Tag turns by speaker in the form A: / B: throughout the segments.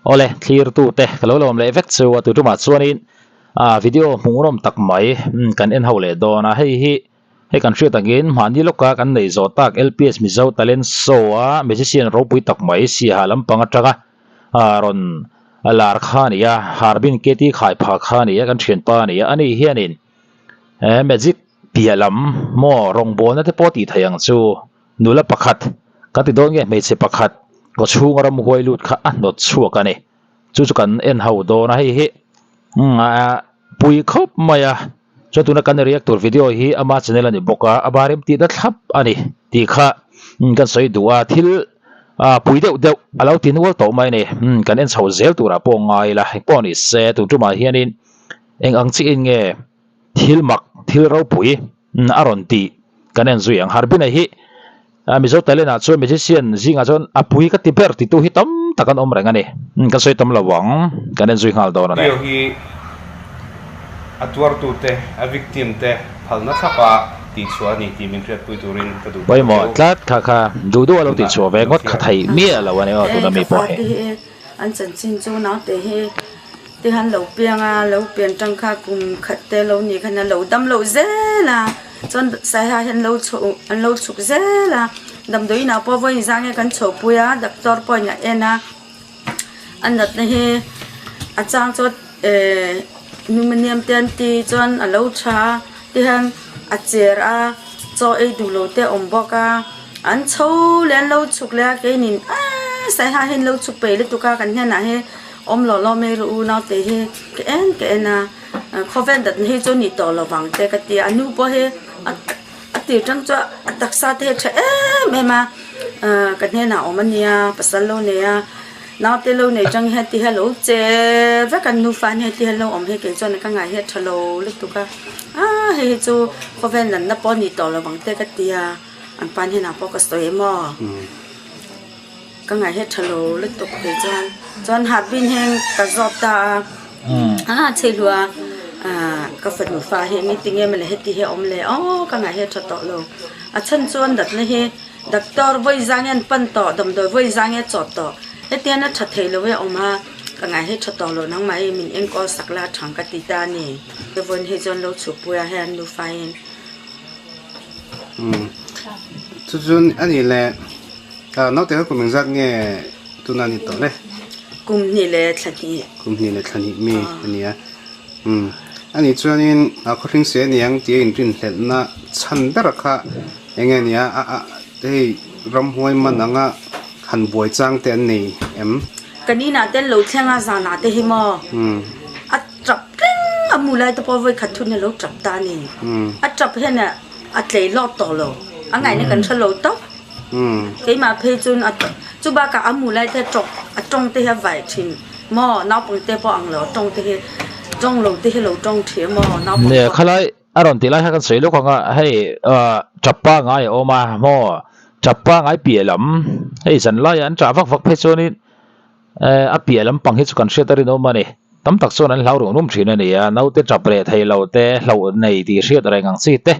A: Awle, thlirtute ka lo lawm leh vek chu a tu tumah chuanin ah video hmuhnawm tak mai kan en ho leh dawn a, hei hi hei kan hriat angin mahni lawka kan nei zawh tak LPS Mizo Talent Show a magician ropui tak mai Siaha lampang atanga ah rawn lar kha a ni a, Harbin KT Khaipha kha a ni a, kan thianpa a ni a, ani hianin eh magic piah lam maw rawngbawlna te pawh tih theih ang chu. Nula pakhat, kan ti dawn nge hmeichhe pakhat kaw chhunga ramhuai lut kha a hnawt chhuak a ni. Chu chu kan en ho dawn a, hei hi pui khawp mai a. Chuan tuna kan react tur video hi ama channel a ni bawk a, a bar em tih na thlap a ni tih kha kan sawi duh a, thil pui deuh deuh a lo ti nual tawh mai a ni. Kan en chho zel turah pawh ngai ila, engpawh ni se tun tumah hianin eng ang chiin nge thil mak, thil ropui a rawn tih kan en zui ang. Harbin-a hi Mizo talent ah chuan magician zingah chuan a pui ka ti ber titu hi tam tak an awm reng a ni. Kan sawi tam lo ang, kan en zui nghal dawn a ni.
B: Video hi a tuartute, a victim te phalna thlapa tihchhuah a ni tih min hriatpui turin ka duh bawk a
A: Pawimawh tlat kha kha duh duh a lo tihchhuah ve ngawt kha theih miah lo a ni aw tuna mi pawh hi.
C: An chanchin chu naute hi te han lo piang a, lo pian tang kha kum khat te lo nih khan a lo dam loh zel a, chuan saiha hian lo chhoh an lo chhuk zel a, damdawi inah pawh vawiin zang nge kan chhohpui a, doctor pawhin a en a, a natna hi a chang chuan ehh pneumonia te an ti chuan a lo tha a tihian a cher a chaw ei duh lo te a awm bawk a. An chho leh an lo chhuk leh a keinin aaa saiha hian lo chhuk peih lutuk a kan hnenah hi awm lawh lawh mai rawh u naute hi ka en ka en a khawvel datna hi chu nih tawh lo vang te ka ti a a nu pawh hi a tir tang chuan a taksa te hi a tha em em a ahh ka hnenah a awm a nia pasal lo nei a naute lo nei tang hian ti hian a lo che vek a nufa an heti hian lo awm hi kei chuan ka ngaih hi a tha lo lutuk a aaa hei hi chu khawvel natna pawh nih tawh lo vang te ka ti a. An pan hian pawh ka sawi em aw? Ka ngaih hi a tha lo lutuk tih chuan chuan Harbin hian ka zawt ta a, a chhe hlua ah ka fanu fa hi engtin tinge mawle heti hi a awm le aw ka ngaih hi a tha tawh lo. A chhan chuan natna hi doctor vawi zang hian pan tawh damdawi vawi zang hian a chawt tawh heti hian a tha thei lo e a awm a ka ngaih hi a tha tawh lo nangmah hi min enkawl sak la a thang ka ti ta a ni. Vawiin hi chuan lo chhukpui a hei an nufa in.
B: Chu chu a nih leh naute kha kum engzat nge tuna ni tawh le?
C: Kum hnih leh thla hnih.
B: Kum hnih leh thla hnih mi a ni a. A nih chuanin khawhring se aniang tia inrinhlelhna chhan ber kha eng nge nia a hei ramhuai man anga han buai chang te an nei em?
C: Kan inah te an lo thleng a zanah te hi maw a tap reng a mu lai te pawh vawi khat thun a lo tap ta a ni. A tap hian a tlei lawk tawh lo a ngaihna kan hre lo tawp. Keimah phei chuan a chu bakah a mu lai te tawk a tawng te hi a vaih thin maw naupangte pawh ang lo a tawng te hi tawng lo te hi lo tawng thin maw naupang pawh.
A: Khalai a rawn tih lai kha kan sawi lawk ang a hei tap pangai a awm a maw tap pangai piah lam hei zan laiah an tah vak vak phei chuanin a piah lampang hi chu kan hriat a rinawm a ni. Tam tak chuan an hlau rung rum thin a ni a, naute tap reh thei lo te, hlauh nei tih hriat reng ang chi te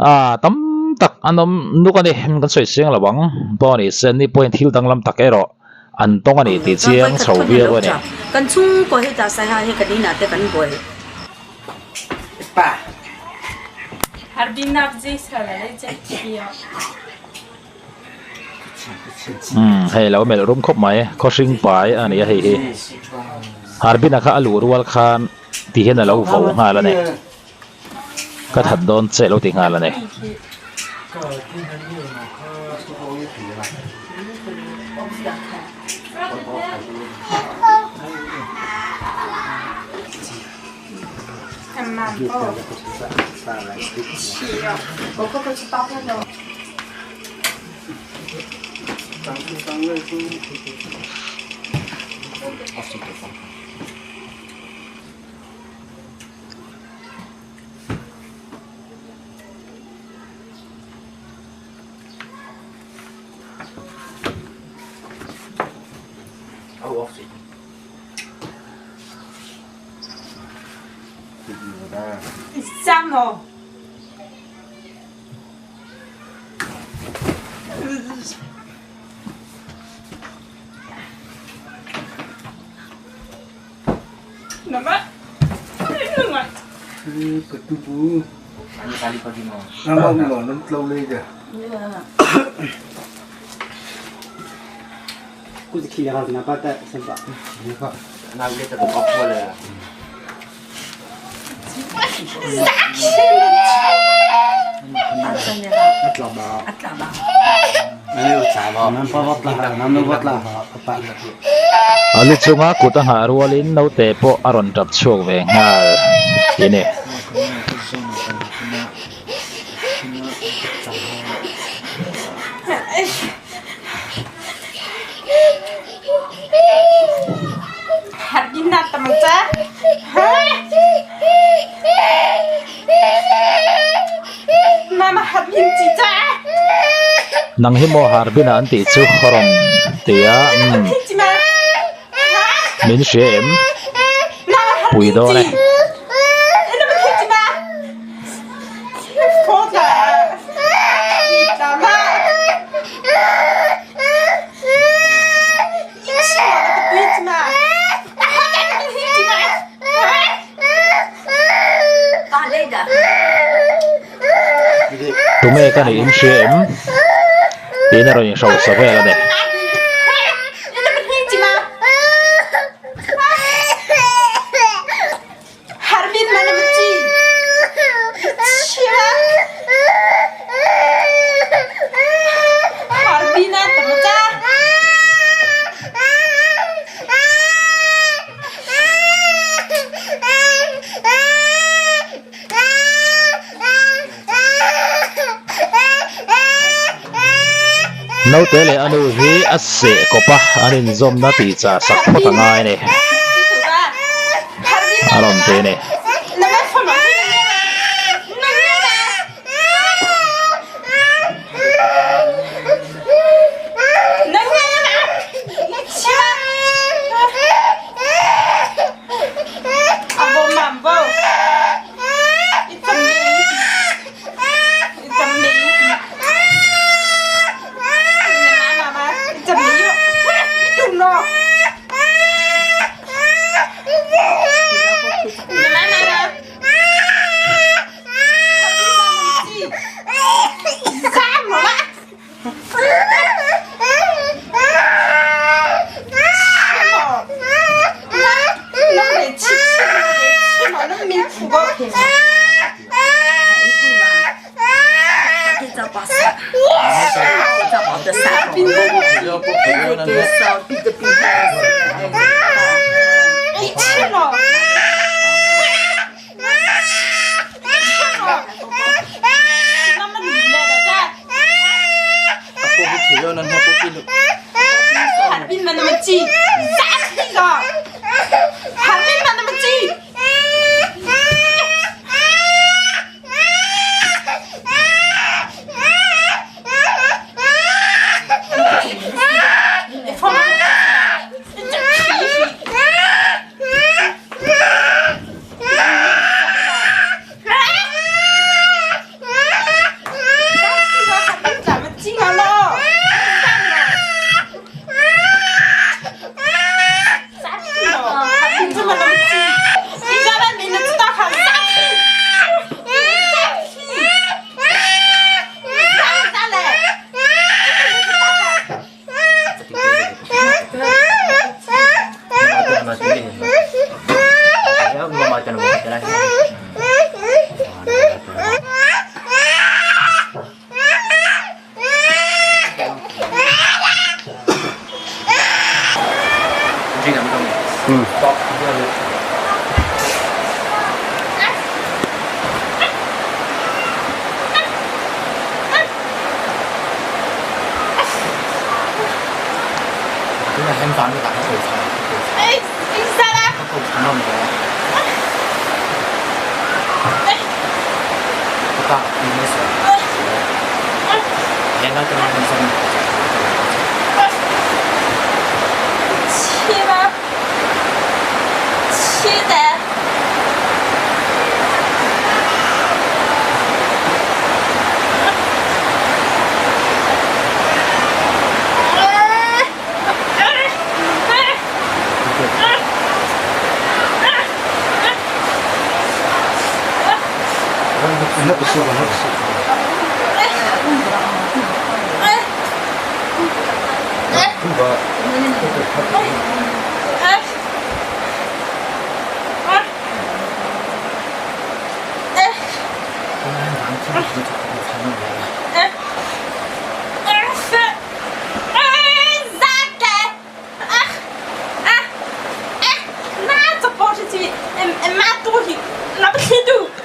A: ah tam tak an awm nuk a ni. Kan sawi chiang lo ang pawh a ni se, ni pawhin thil danglam tak erawh an tawng a ni tih chiang chho viau a ni.
C: Kan chhungkaw heta saiha hi kan inah te kan buai.
A: Umm hei lo melh rum khawp mai khaw hring pai a ni a hei hi Harbin-a kha a luh rual khan ti hian a lo vo nghal a ni ka that dawn che lo ti nghal a ni. A lu chunga kut a nghah rualin naute pawh a rawn tap chhuak ve nghal a ni. Nang hi maw Harbin-a an tih chu a rawn ti a, umm min hria em? Pui dawn e. Tunge ka nih in hria em? Tiin a rawn inhrosa vel a ni. Naute leh a nu hi a seh kawp a, an inzawmna tih chah sak phawt a ngai a ni. A rawn ti a ni.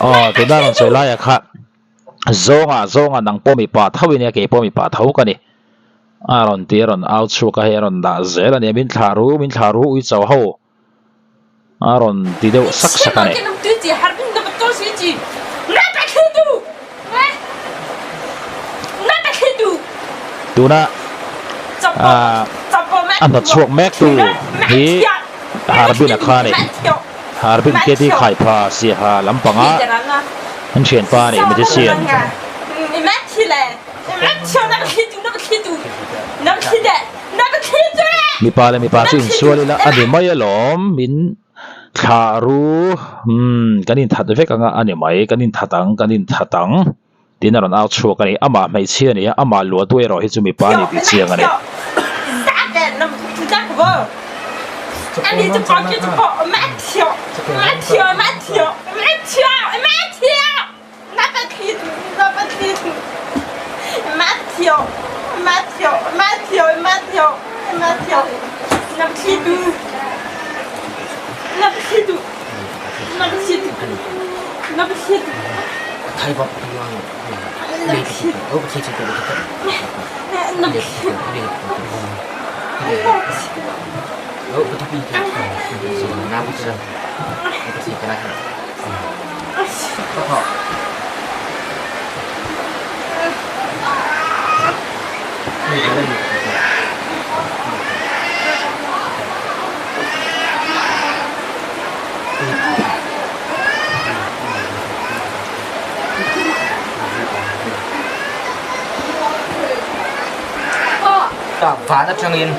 A: Aw tuna rawn sawi laia kha zawnga zawnga nang pawh mipa tho i nia kei pawh mipa tho ka ni a rawn ti a rawn au chhuak a hei a rawn dah zel a nia min thlah ru min thlah ru uicho ho. A rawn ti deuh sak sak a ni. Tuna a hnawt chhuak mek tu hi Harbin-a kha a ni. Harbin Keti Khaipha Siaha lampanga an thianpa a ni, magician. Mipa leh mipa chu insual ila a ni mai alawm min thlah ru umm kan inthat vek anga a ni mai kan inthat ang kan inthat ang tiin a rawn au chhuak a ni amah hmeichhia a ni a amah luahtu erawh hi chu mipa a ni tih chiang a ni.
D: Van atangin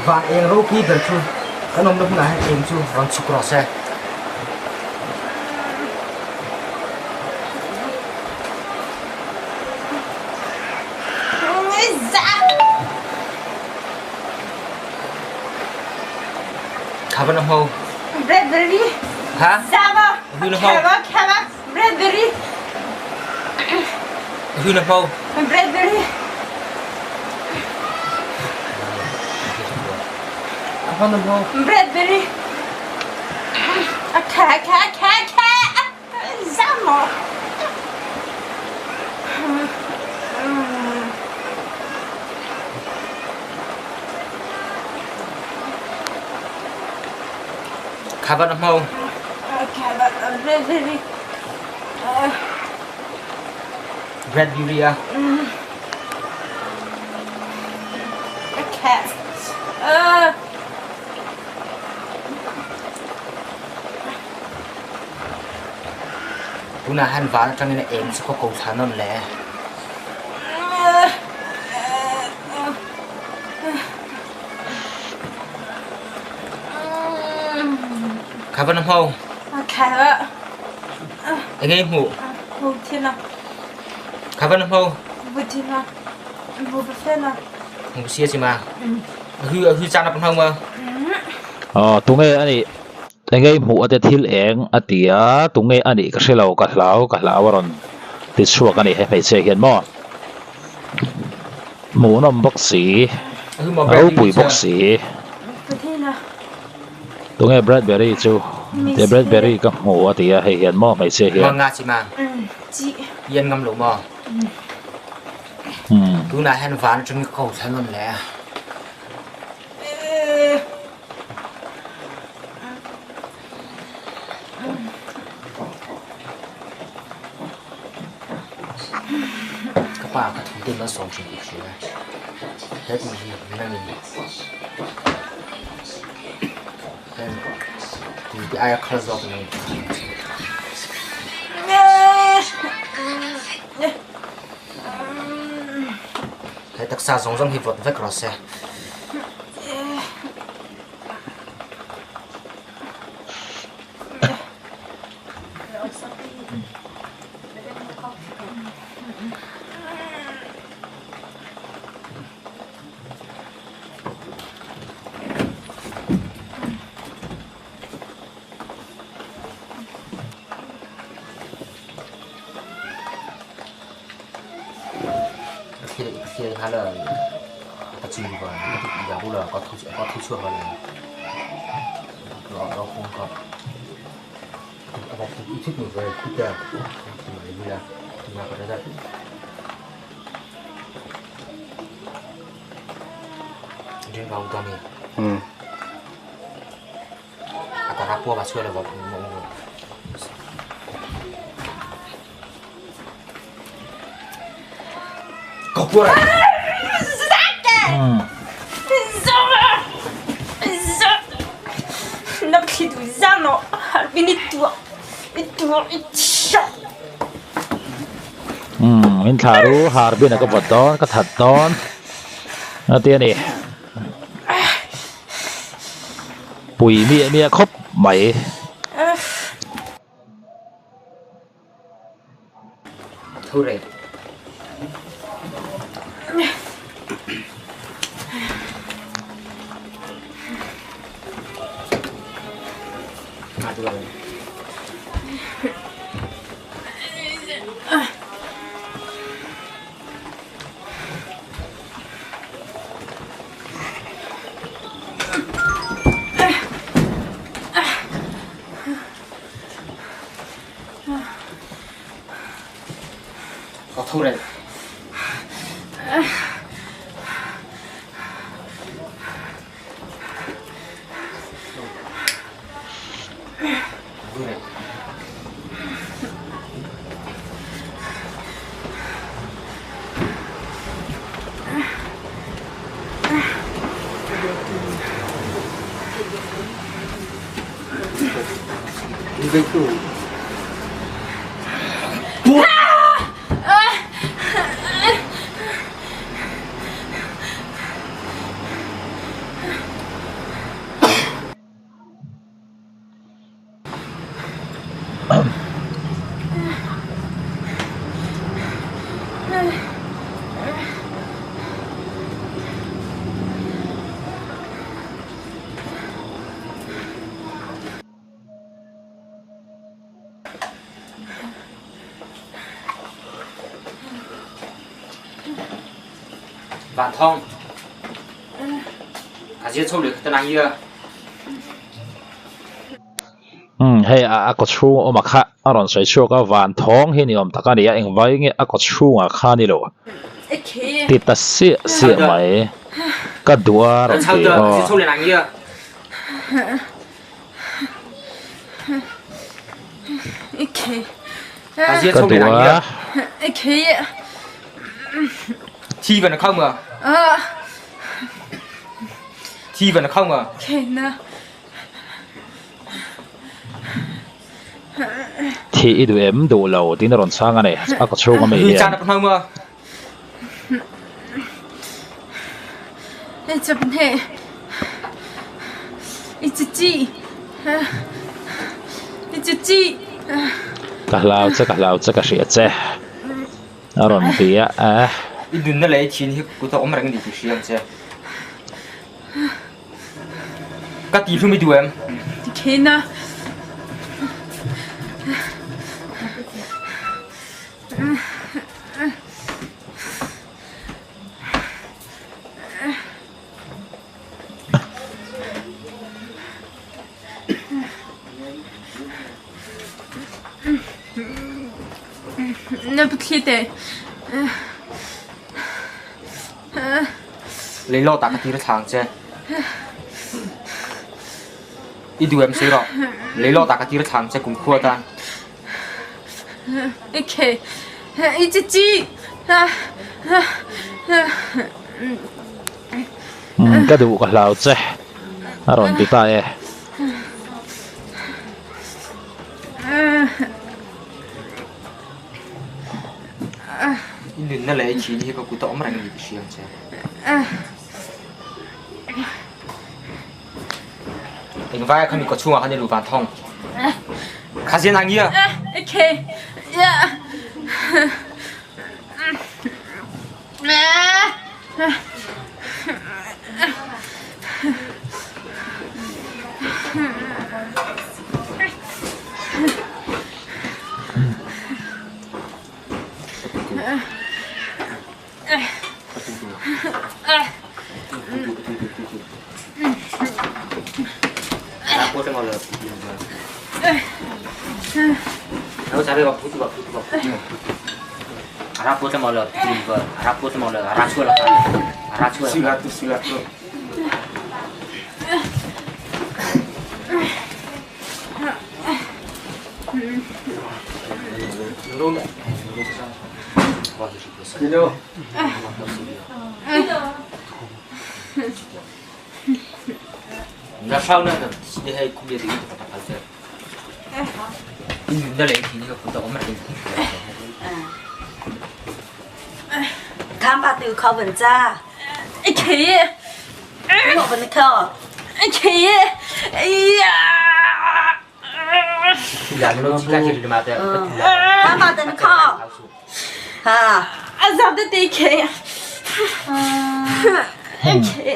D: van eng ropui ber chu Kan awmna hmunah hian eng chu rawn chhuk rawh se. Khaban a hmo.
C: Bradbury.
D: Ha?
C: Zava.
D: Hu na hmo.
C: Khava khava Bradbury.
D: Hu na hmo.
C: Bradbury. Bradbury a kha kha kha kha za maw
D: Khaban a hmo.
C: Bradbury
D: Bradbury a. Tunah hian van atangin a eng chu ka ko thla nawn le. Kha van a hmo. Enge i hmuh? Kha van a hmo. Hmu sia chi ma. Hu hu chan a hmo ma.
A: Aw tunge ani enge i hmuh ate thil eng a ti a tunge ani ka hre lo ka hlau ka hlau a rawn ti chhuak ani he hmeichhia hian maw hmuhnawm bawk si ropui bawk si tunge bradberry chu te bradberry ka hmu a ti a hei hian maw hmeichhia hian.
D: Nga chi ma. Yan ngam lo maw. Tunah hian van atangin ka ko thla nawn leh a. Ka pa ka thu te malsawm thin tih ka hria a, he tih hi nangin heng tui te aia khal zawk nang He taksa zawng zawng hi vawt vek rawh se.
A: Umm in thla ru Harbin a ka vawt dawn ka that dawn a ti a ni pui miah miah khawp mai.
D: Vanthawng ka zir chho leh kha ta nang ia.
A: Umm hei a a kaw chhung awm a kha a rawn sawi chhuak a Vanthawng hi ni awm tak a ni a engvai nge a kaw chhungah kha ni lo ti ta siah siah mai ka duh a rawn ti aw. Ka duh a. Thih i duh em duh lo tiin a rawn chhang a ni a kaw chhung ami hian. Ka hlau che ka hlau che ka hria che a rawn ti a eh.
D: I nunna leh i thin hi kut a awm reng ni tih hria ang che. Ka tih hlum i duh em?
C: Tikhin a. Na pathli te.
D: Leilawt ah ka tir thlang che. I duh em sawi rawh. Leilawt ah ka tir thlang che kumkhua atan.
A: Ka duh ka hlau che a rawn ti ta e.
D: I nunna leh i thihna hi ka kut a awm reng a ni tih hria ang che. Engvai a khami kaw chhungah khan i luh van thawng. Kha zian ang ia.
C: Kham pa tu kho vân cha.
E: Khi.
C: Ngộ vân kho.
E: Khi. Ya.
C: Kham pa tên kho. Ha.
E: A zap te te khi. Khi.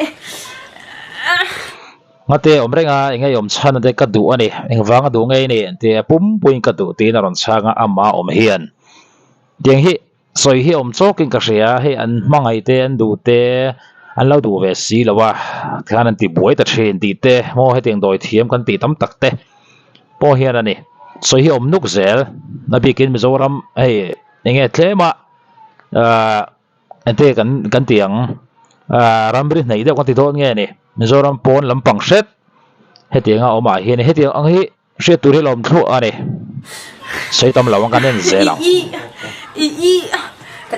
A: Ngate awm reng a, eng nge awm chhan ate ka duh a ni, engvang a duh ngei ni tih a pumpuiin ka duh tiin a rawn chhang a, amah awm hian tiang hi sawi hi awm chawkin ka hria, hei an hmangaih te an duh te an lo duh ve si lo a, tikhan an ti buai ta thin tih te maw hetiang dawi thiam kan tih tam tak te pawh hian a ni, sawi hi awm nuk zel a bikin Mizoram hei eng nge tlem a ahh. Ente kan kan ti ang ah ramri hnaih deuh kan ti dawn nge ni Mizoram pawn lampang hret hetianga awm ah hian hetiang ang hi hriat tur hi a lawm thluah a ni sawi tam lo ang kan en zel ang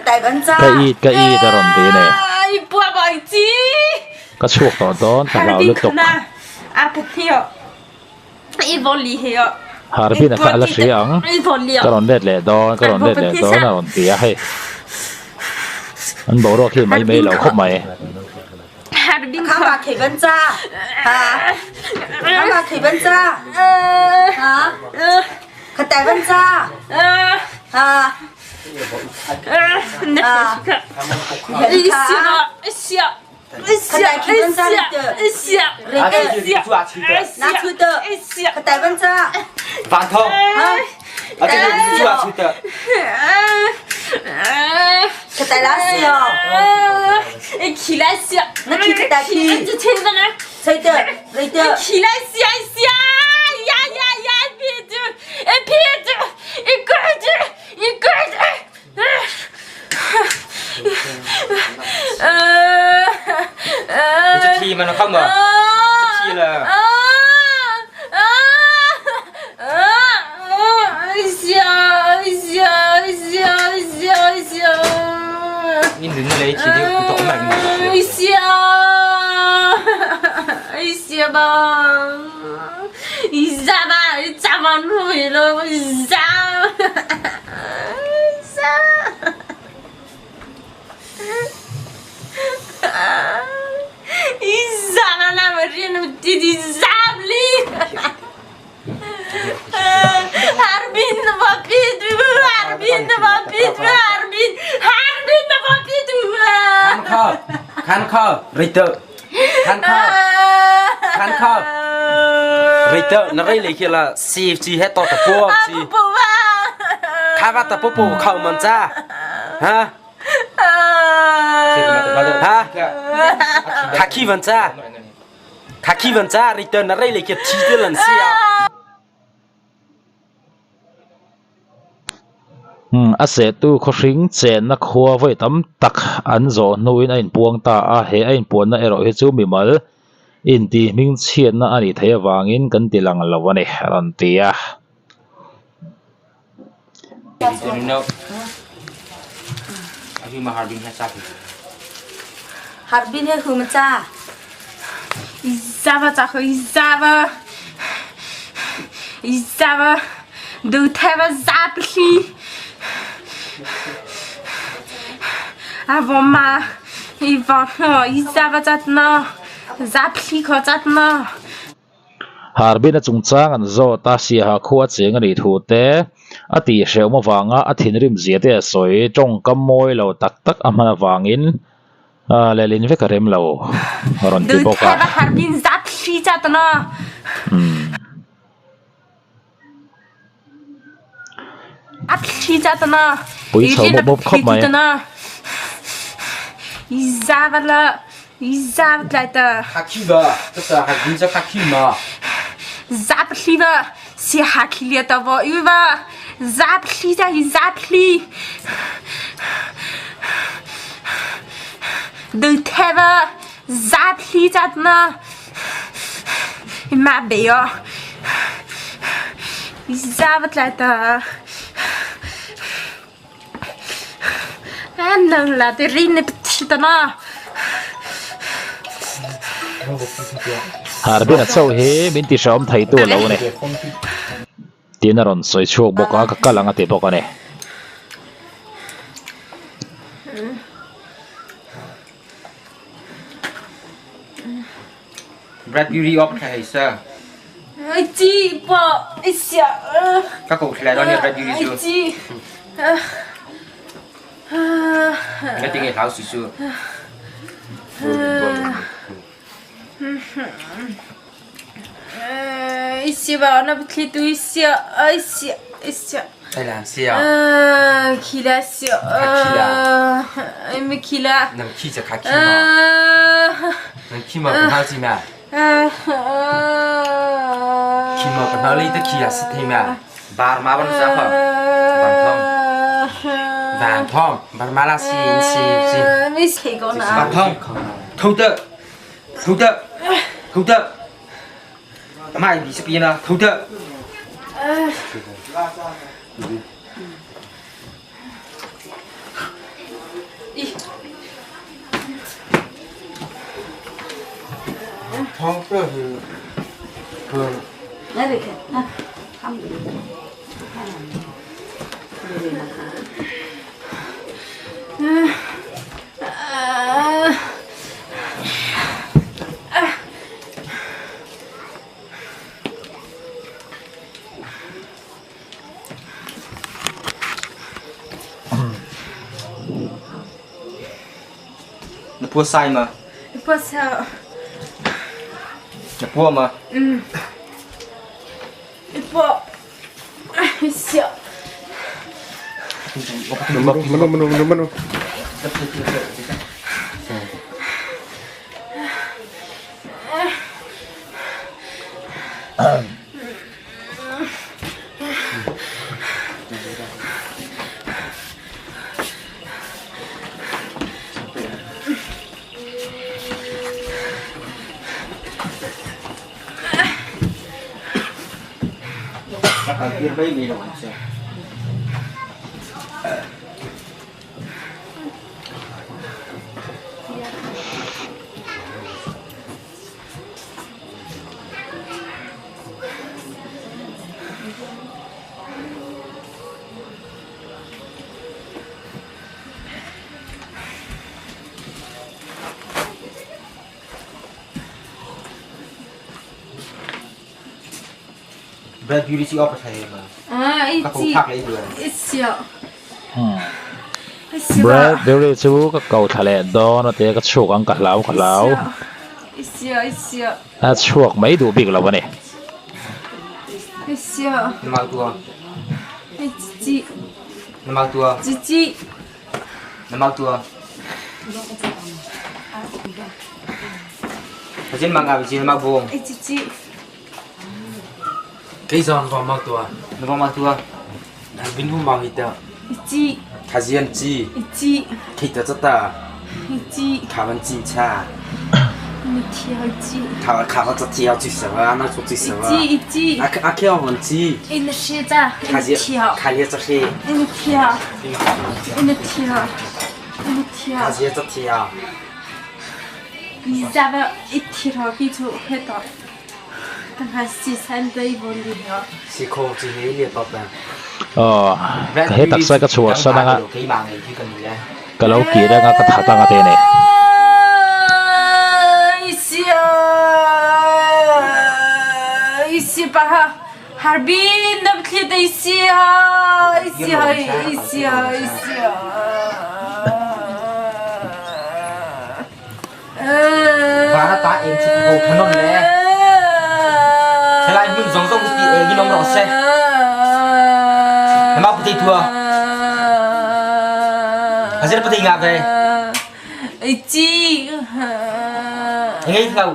A: ka it ka it a rawn ti a ni ka chhuak tawh dawn ka hlau lutuk. Harbin a kha a la hria ang ka rawn let leh dawn ka rawn let leh dawn a rawn ti a hei an boruak hi mai mai lo khawp mai. A sehtu khawhring chenna khua vawi tam tak an zawh hnuin a inpuang ta a, he a inpuanna erawh hi chu mimal intihhmingchhiatna a nih theih avangin kan ti lang lo a ni a rawn ti a.
C: Harbin he hum cha.
E: Zava cha khoi zava. Zava du theva zap hli. Avo ma i va ho i zava chat na zap hli kho chat na.
A: Harbin-a chungchang an zawt a, Siaha khua cheng a nih thu te, a tihhrehawm avanga a thinrim zia te a sawi, tawngkam mawi lo tak tak a hman avangin lehlin vek a rem lo a rawn ti bawk a. Pui chho mup mup khawp mai. Harbin-a chauh hi min ti hrehawm theitu a lo ni. Tiin a rawn sawi chhuak bawk a, ka kal ang a ti bawk a ni.
F: Na pua sai ma?
E: Pua sao.
F: Na pua ma?
E: Mm. Pua. Sia.
B: Manu manu manu manu.
A: Bradbury chu ka ko thla leh dawn a tia ka chhuak ang ka hlau ka hlau a chhuak mai duh bik lo a ni. Aw ka he taksa ka chhuah san anga ka lo kir anga ka that anga te nei.
F: Engei hlau.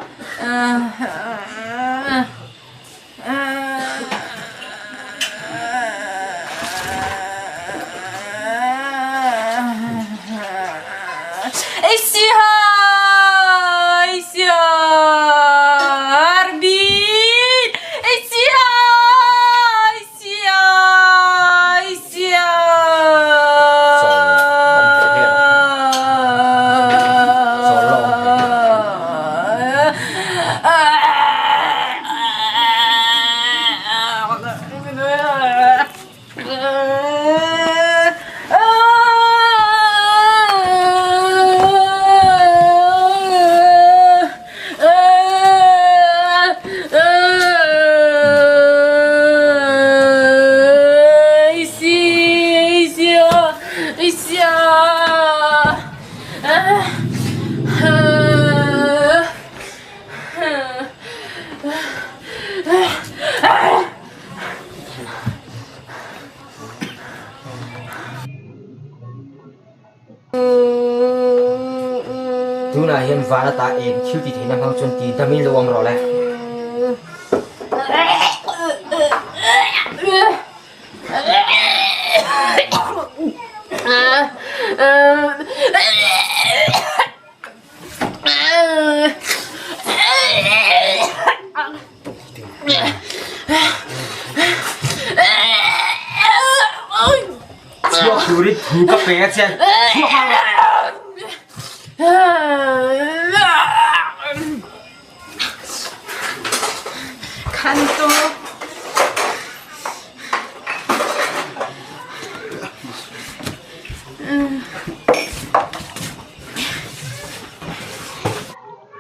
D: Tunah hian van ata eng thil ti theihna hmang chuan ti damin lo awm rawh le. Chhuak turin thu ka pe a che. Chhuak ang rawh.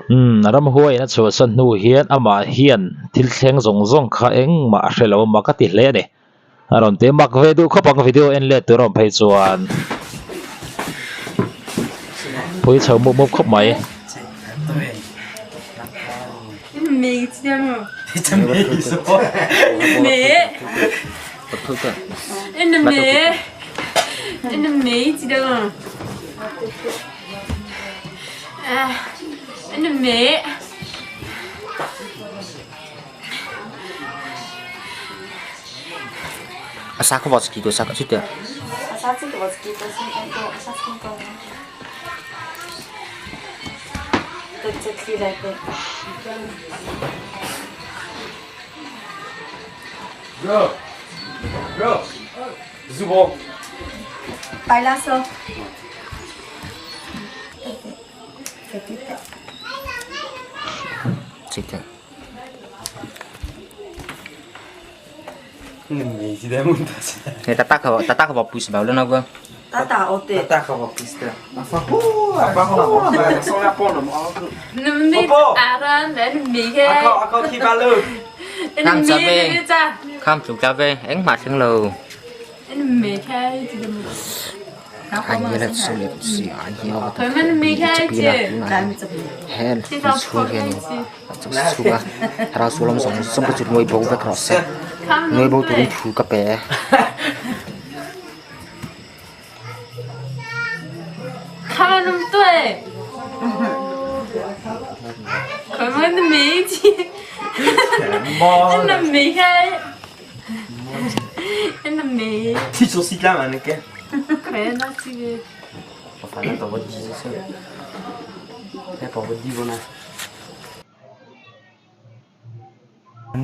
A: Umm a ramhuaiin a chhuahsan hnu hian amah hian thil thleng zawng zawng kha engmah a hre lo a mak a ti hle a ni. A rawn ti mak ve duh khawp ang video en let tur a awm phei chuan pui chho mup mup khawp mai.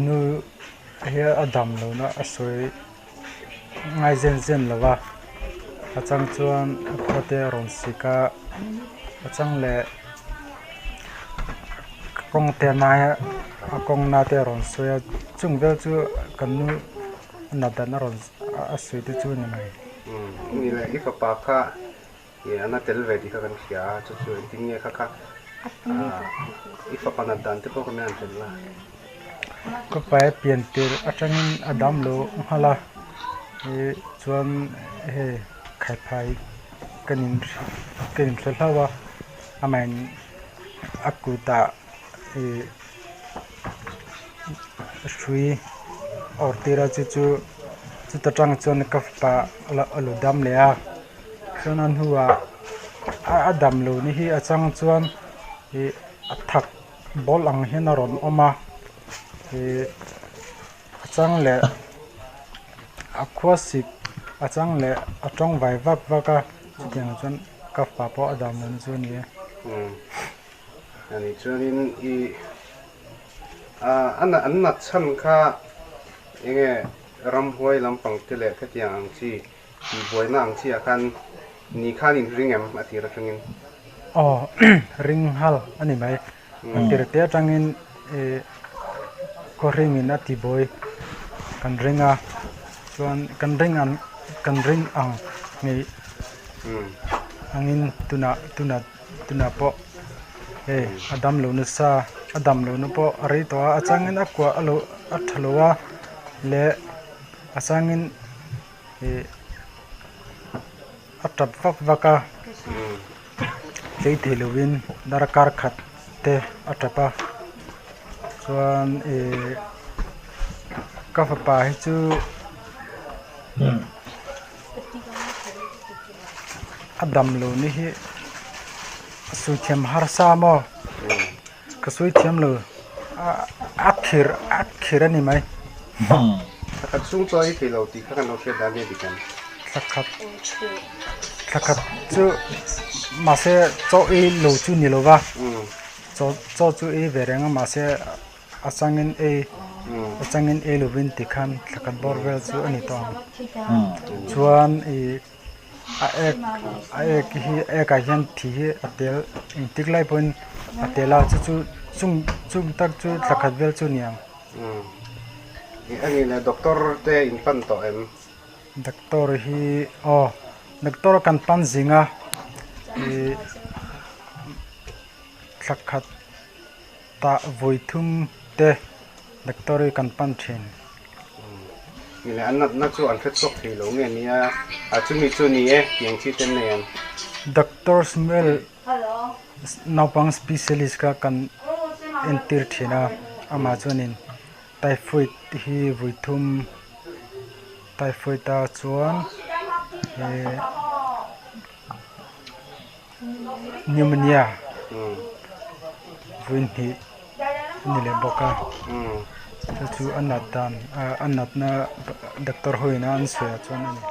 G: Nu hi a dam lohna a sawi ngai zen zen lo va a chang chuan a khua te a rawn sik a a chang leh kawng te a nai a a kawng na te a rawn sawi a chung vel chu kan nu nat dan a rawn a sawi te chu a ni mai.
B: Ni fapa kha Ih an a tel ve tih kha kan hria a, chu chu engtin nge kha kha i fapa nat dan te pawh kha min han hrilh la.
G: Ka pa pian tir atangin a dam lo nghal a, ih chuan hei khaiphai kan in kan in hre hlauh a, amahin a kutah ih hrui awrh tir a chu chu chuta tang chuan ka fapa a lo dam leh a. Chuan a hnuah a dam lo ni hi a chang chuan ih a thak ball ang hian a rawn awm a ih a chang leh a khua sik a chang leh a tawng vai vak vak a chutiang chuan ka fapa pawh a dam lo chu a ni e.
B: Ani chuanin ih a an nat chhan kha enge ramhuai lampang te leh khatiang ang chi tihbuaina ang chi ah khan ni khan in ring em a tir atangin?
G: Aw ring nghal a ni mai. A tir te atangin ih khawhringin a tibuai kan ring a chuan kan ring ang kan ring ang ngei angin tunah tunah tunah pawh hei a dam lo nasa a dam lo na pawh a rei tawh a a changin a kuah a lo a tha lo a leh a changin ih a tap vak vak a tlei thei lovin darkar khat te a tap a chuan ih ka fapa hi chu a dam lo ni hi a sawi thiam harsa maw ka sawi thiam lo a khirh a khirh a ni mai.
B: Thlakhat chhung chu a ei thei lo tih kha kan lo hriat dan hi a dik em?
G: Thlakhat thlakhat chu mahse chaw ei lo chu ni lo va chaw chaw chu ei ve reng a mahse a changin ei a changin ei lovin tikhan thlakhat bawr vel chu a ni tawh ang chuan ih a ek a ek hi a ek ah hian thi hi a tel engtik lai pawhin a tel a chu chu chung chung tak chu thlakhat vel chu a ni ang.
B: A ni le doctor te in pan tawh em?
G: Doctor hi aw doctor kan pan zing a ih thlakhat tah vawi thum te doctor hi kan pan thin.
B: Ni le an natna chu an hre chhuak thei lo nge nia a chumi chu ni e tiang chi ten nei ang.
G: Doctor Samuel naupang specialist kha kan entir thin a amah chuanin typhoid hi vawi thum typhoid a chuan eh pneumonia vawi hnih a ni leh bawk a chu chu a nat dan a natna doctor ho ina an sawi ah chuan a ni.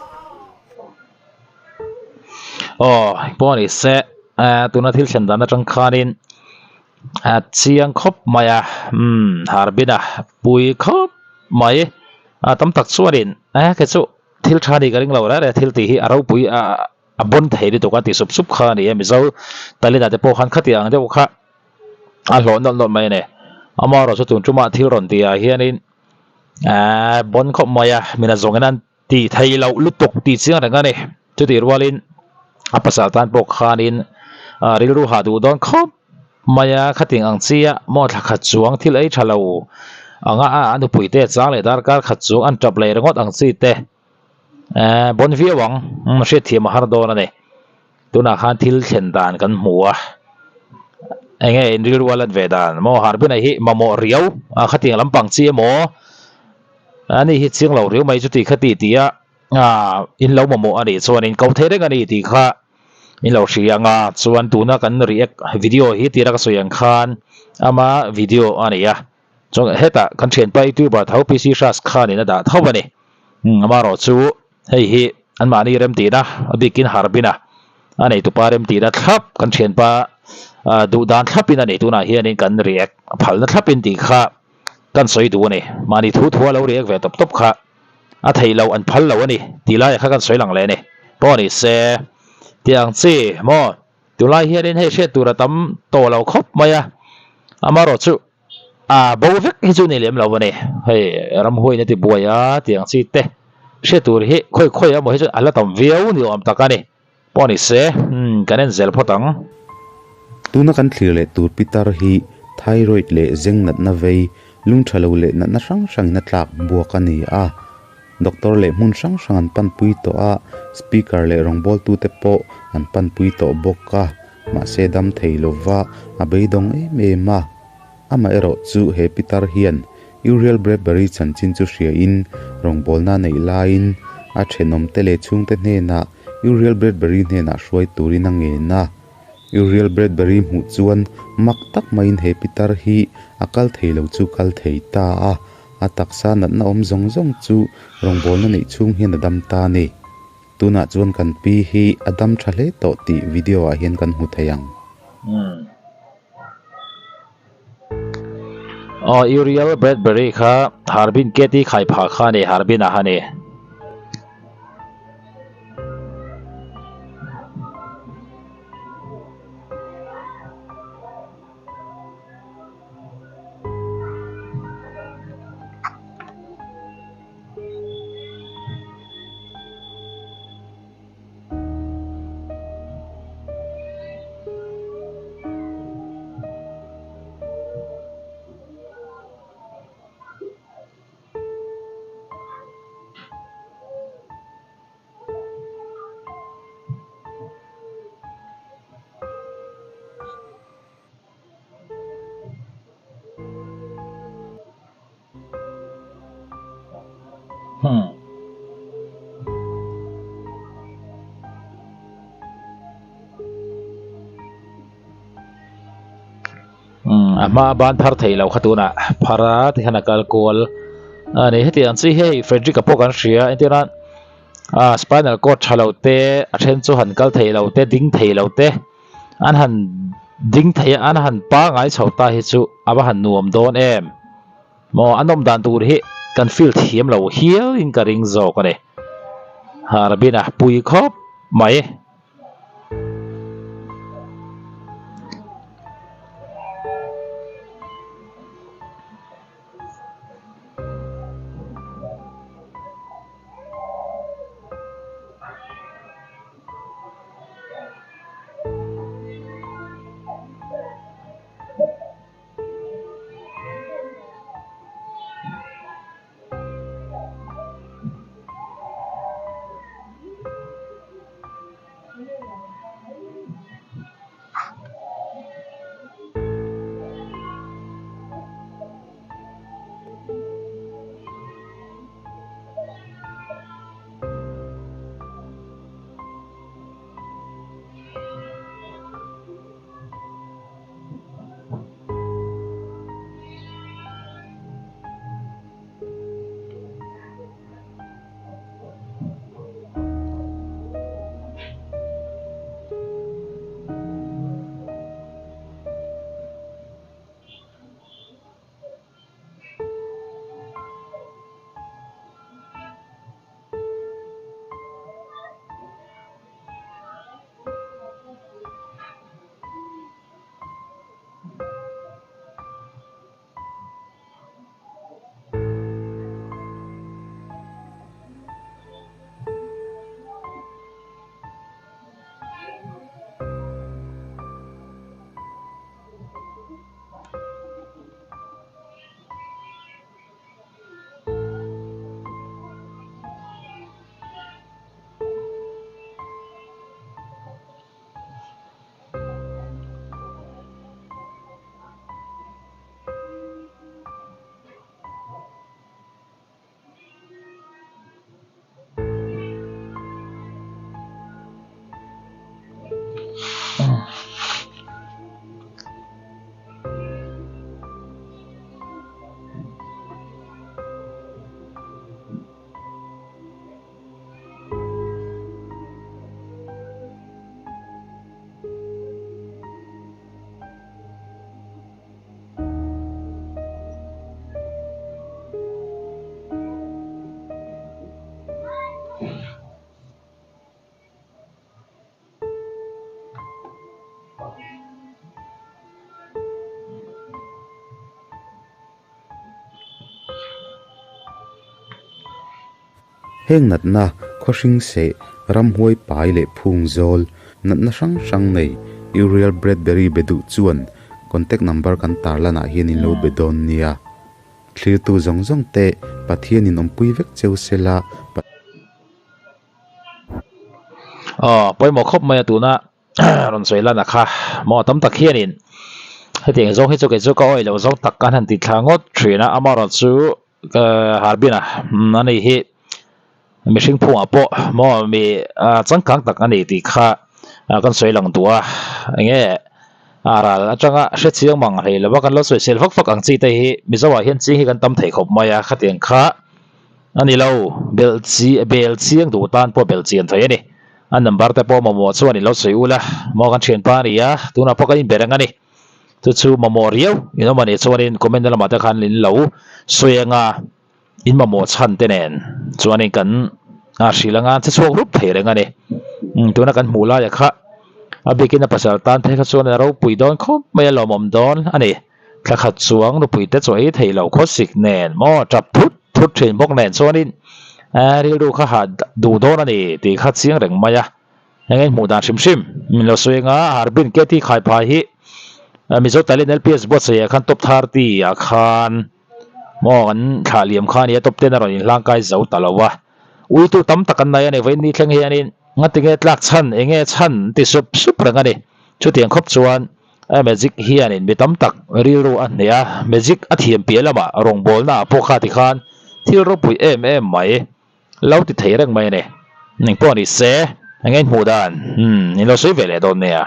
A: Aw pawh a ni se tuna thil thlen dan atang khanin a chiang khawp mai a umm Harbin a pui khawp mai a tam tak chuanin eh kei chu thil tha a nih ka ring lo reng reng a thil tih hi a ropui a a bawn thei lutuk a ti sup sup kha a ni a Mizo talent ah te pawh khan khatiang ang deuh kha a hlawh nawlh nawlh mai a ni amaherawhchu chu tun tumah thil rawn tih ah hianin ehh bawn khawp mai a mina zawng in an tih theih loh lutuk tih chiang reng a ni chutih rualin a pasal tan pawh khanin ah rilru hah duh dawn khawp mai a khatiang ang chiah maw thla khat chuang thil ei tha lo anga a nupui te chang leh darkar khat chuang an tap leh ringawt ang chi te. Ehh bawn viau ang hriatthiam a har dawn a ni tunah khan thil thlen dan kan hmu a eng nge in rilru a lan ve dan maw Harbin-a hi mamawh riau a khatiang lampang chi emaw ani hi chiang lo riau mai chuti khati tih a ah in lo mamawh a nih chuan in ko thei reng a ni tih kha in lo hria ang a chuan tuna kan react video hi tira ka sawi ang khan ama video a ni a chuan hetah kan thianpa youtuber tho PC Hras khanin a dah tho a ni. Amaherawh chu hei hi anmahni remtihna a bikin Harbin-a a neitupa remtihna thlap kan thianpa duh dan thlapin a ni tunah hianin kan react phalna thlapin tih kha kan sawi duh a ni. Mahni thu thua lo react ve tawp tawp kha a theih loh an phal lo a ni tih laiah kha kan sawi lang leh a ni. Pawh ni se tih ang chi maw tunlai hianin hei hriat tur a tam tawh lo khawp mai a amaherawh chu A bo vek hi chu ni lem lo a ni. Hei ramhuai na ti buai a tih ang chi te hriat tur hi khawi khawi emaw hi chuan a la tam viau ni awm tak a ni. Pawh ni se kan en zel phawt ang.
H: Tuna kan thlir leh tur pitar hi thyroid leh zeng natna vei, lung tha lo leh natna hrang hrangin a tlak buak a ni a. Doctor leh hmun hrang hrang an panpui tawh a, speaker leh rawngbawltute pawh an panpui tawh bawk a. Mahse dam thei lova a beidawng em em a. Amaherawh chu he pitar hian Uriel Bradbury chanchin chu hriain rawngbawlna neih laiin a thenawmte leh chhungte hnenah Uriel Bradbury hnenah hruai turin a ngen a. Uriel Bradbury hmuh chuan mak tak maiin he pitar hi a kal thei lo chu kal thei ta a, a taksa natna awm zawng zawng chu rawngbawlna neih chhung hian a dam ta a ni. Tunah chuan kan pi hi a dam tha hle tawh tih video ah hian kan hmu thei ang.
A: Aw Uriel Bradbury kha Harbin Katy khai phah kha a ni Harbin ah a ni. Hmm. Hmm, a hma ban phar thei lo kha tunah phar a tikhan a kal kual a ni hetiang chi hei Frederick a pawh kan hria entirna ah spinal cord tha lo te a then chu han kal thei lo te ding thei lo te an han ding thei a an han pangai chho ta hi chu a va han nuam dawn em. Maw an awm dan tur hi kan feel thiam lo hial in ka ring zawk a ni. Harbin a pui khawp mai.
H: Heng natna, khawhring seh, ramhuai pai leh phung zawl, natna hrang hrang nei, Uriel Bradbury be duh chuan contact number kan tarlanah hian in lo be dawn nia. Thlirtu zawng zawng te Pathian in awmpui vek cheu sela.
A: Aw, pawimawh khawp mai a tuna rawn sawi lan a kha maw tam tak hianin hetiang zawng hi chu kei chu ka awih loh zawng tak kan han ti thla ngawt thin a amaherawhchu Harbin-a a ni hi mihring phungah pawh maw mi changkang tak a ni tih kha. Kan sawi lang duh a, enge a ral atanga hre chiang mang hlei lova kan lo sawi sel vak vak ang chi te hi Mizo ah hian ching hi kan tam thei khawp mai a, khatiang kha a ni lo, bel chi bel chiang duh tan pawh bel chian thei a ni. A number te pawh mamawh chuan in lo sawi ula, maw kan thianpa a ni a, tunah pawh kan inbe reng a ni. Chu chu mamawh riau in awm a nih chuanin comment na lamah te khan in lo sawi anga in mamawh chhan te nen chuanin kan a hrilh anga che chhuak rup thei reng a ni. Umm tuna kan hmuh laia kha a bikin a pasal tan phei kha chuan a ropui dawn khawp mai a lawmawm dawn a ni. Thla khat chuang nupui te chaw ei thei lo khawsik nen maw tap thut thut thin bawk nen chuanin rilru kha hah duh dawn a ni tih kha chiang reng mai a. Eng hmuh dan hrim hrim min lo sawi anga Harbin KT Khaiphai hi Mizo Talent LPS buatsaih ah khan top 30 ah khan maw kan thlah liam kha a nia top 10 a rawn inhlangkai zo ta lo a. Uitu tam tak an nei a ni vawiin ni thleng hianin ngatinge tlak chhan enge chhan an ti sup sup reng a ni. Chutiang khawp chuan magic hianin mi tam tak rilru a hneh a, magic a thiam piah lamah rawngbawlna ah pawh kha tikhan thil ropui em em mai. Lo ti thei reng mai a ni. Ning pawh ni se, eng nge hmuh dan? Umm, in lo sawi ve leh dawn nia.